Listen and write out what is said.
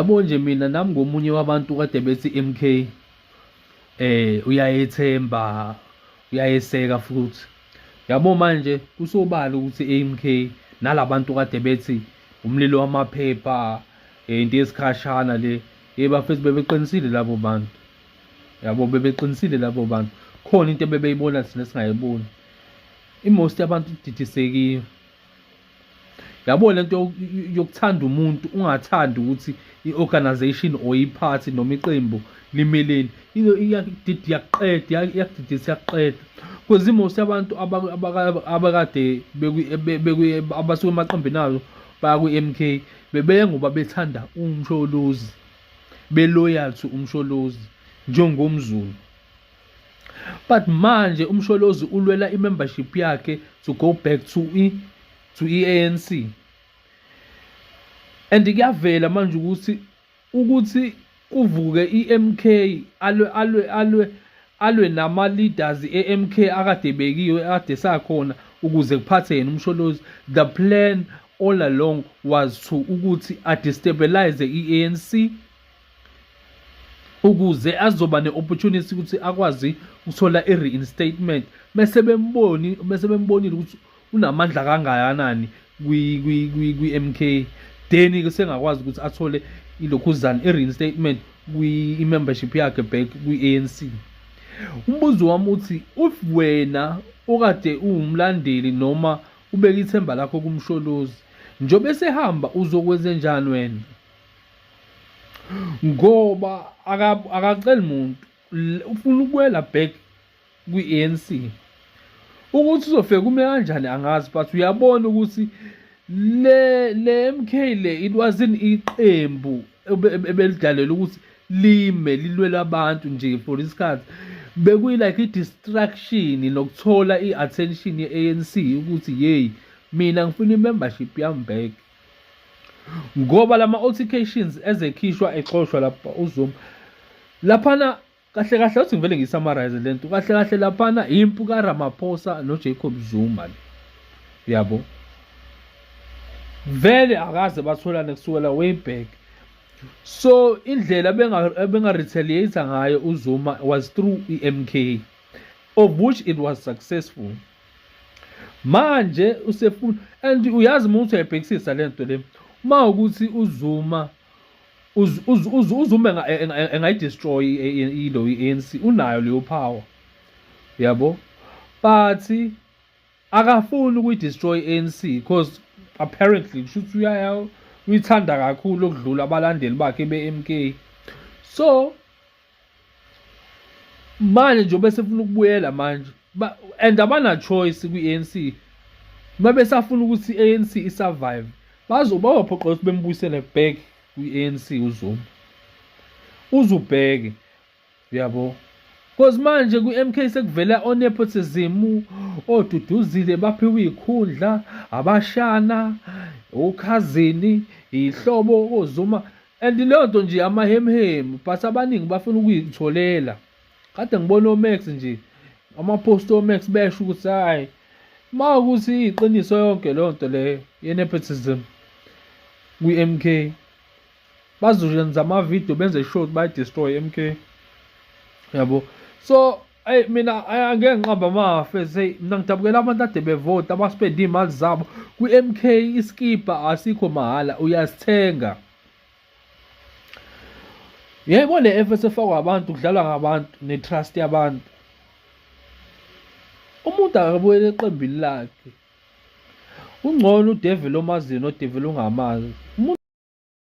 Yabo nje mina nami ngomunye wabantu kade bethi MK uyayethemba, uyayeseka futhi. Yabo manje kusobala ukuthi MK nalabantu kade bethi umlilo wamaphepha, into yesikhashana le. Hey bafethu, bebeqinisile labo bantu. Yabo, bebeqinisile labo bantu. Khona into ebebeyibona thina singayiboni. I-most yabantu ididisekiwe. Yabo, lento yokuthanda umuntu, ungathandi ukuthi i-organization or i-party noma iqembu limeleni, iyakudida, iyakudidisa, iyaqeda, because i-most yabantu abakade abasuke emaqembini azo baya kwi-MK bebeye ngoba bethanda uMsholozi, be-loyal to uMsholozi njengomZulu. But manje uMsholozi ulwela i-membership yakhe to go back to i-ANC, and kuyavela manje ukuthi kuvuke i-MK, alwe alwe alwe alwe nama leaders e-MK akade bekiwe, akade sakhona, ukuze kuphathe yena uMsholozi. The plan all along was to ukuthi a-destabilize i-ANC ukuze azoba ne-opportunity ukuthi akwazi ukuthola i-reinstatement, bese bembonile ukuthi unamandla kangakanani kwi-MK, then sengakwazi ukuthi athole ilokhuzana, i-reinstatement kwi-membership yakhe back kwi-ANC. Umbuzo wami uthi, if wena okade uwumlandeli noma ubeka ithemba lakho kuMsholozi, njengoba esehamba, uzokwenze njani wena? Ngoba akaceli muntu, ufuna ukubuyela back kwi-ANC. Ukuthi uzofika kume kanjani angazi, but uyabona ukuthi le MK le, it wasn't iqembu ebelidlalela ukuthi lime lilwele abantu nje for isikhathi. Bekuyi like i-distraction nokuthola i-attention ye-ANC ukuthi yey, mina ngifuna i-membership yami back, ngoba lama altercations ezekhishwa exoshwa lapha uZuma laphana. Kahle kahle, uthi ngivele ngi-summarize lento kahle kahle, laphana impi kaRamaphosa noJacob Zuma le, yabo, vele akaze batholane kusukela way back. So indlela benga retaliate ngayo uZuma was through i-MK, of which it was successful. Manje usefuna, and uyazi uma uthi uyayibhekisisa lento le, uma ukuthi uZuma uZuma engayi-destroy ilo i-ANC, unayo leyo power, yabo, but akafuni ukuyi-destroy i-ANC because apparently kusho ukuthi uyaya uyithanda kakhulu ukudlula abalandeli bakhe be-MK. So manje njengoba esefuna ukubuyela manje, and abana choice kwi-ANC, uma besafuna ukuthi i-ANC i-survive, bazophoqa ukuthi bembuyisele back kwi-ANC uZuma. Uzubheke, yabo, because manje kwi-MK sekuvela o-nepotism, oDuduzile baphiwe iy'khundla, abashana, ukhazini, ihlobo oZuma, and leyo nto nje amahemhemu, but abaningi bafuna ukuyitholela. Kade ngibona oMax nje, ama-post oMax, besho ukuthi hayi, uma ukuthi iqiniso yonke leyo nto leyo ye-nepotism kwi-MK, bazoyenza amavidiyo benze sure ukuthi bayi-destroy i-MK, yabo. So ayi, mina angeke ngiqambe amafa, hey, mina ngidabukela abantu ade bevota, aba-spend iy'mali zabo kwi-MK. Iskipa asikho mahhala, uyasithenga. Yebo, le effort efakwa abantu, kudlalwa ngabantu ne-trust yabantu. Umuntu akabuyele eqembini lakhe. Ungcono udevil omaziyo nodevil ongamazi.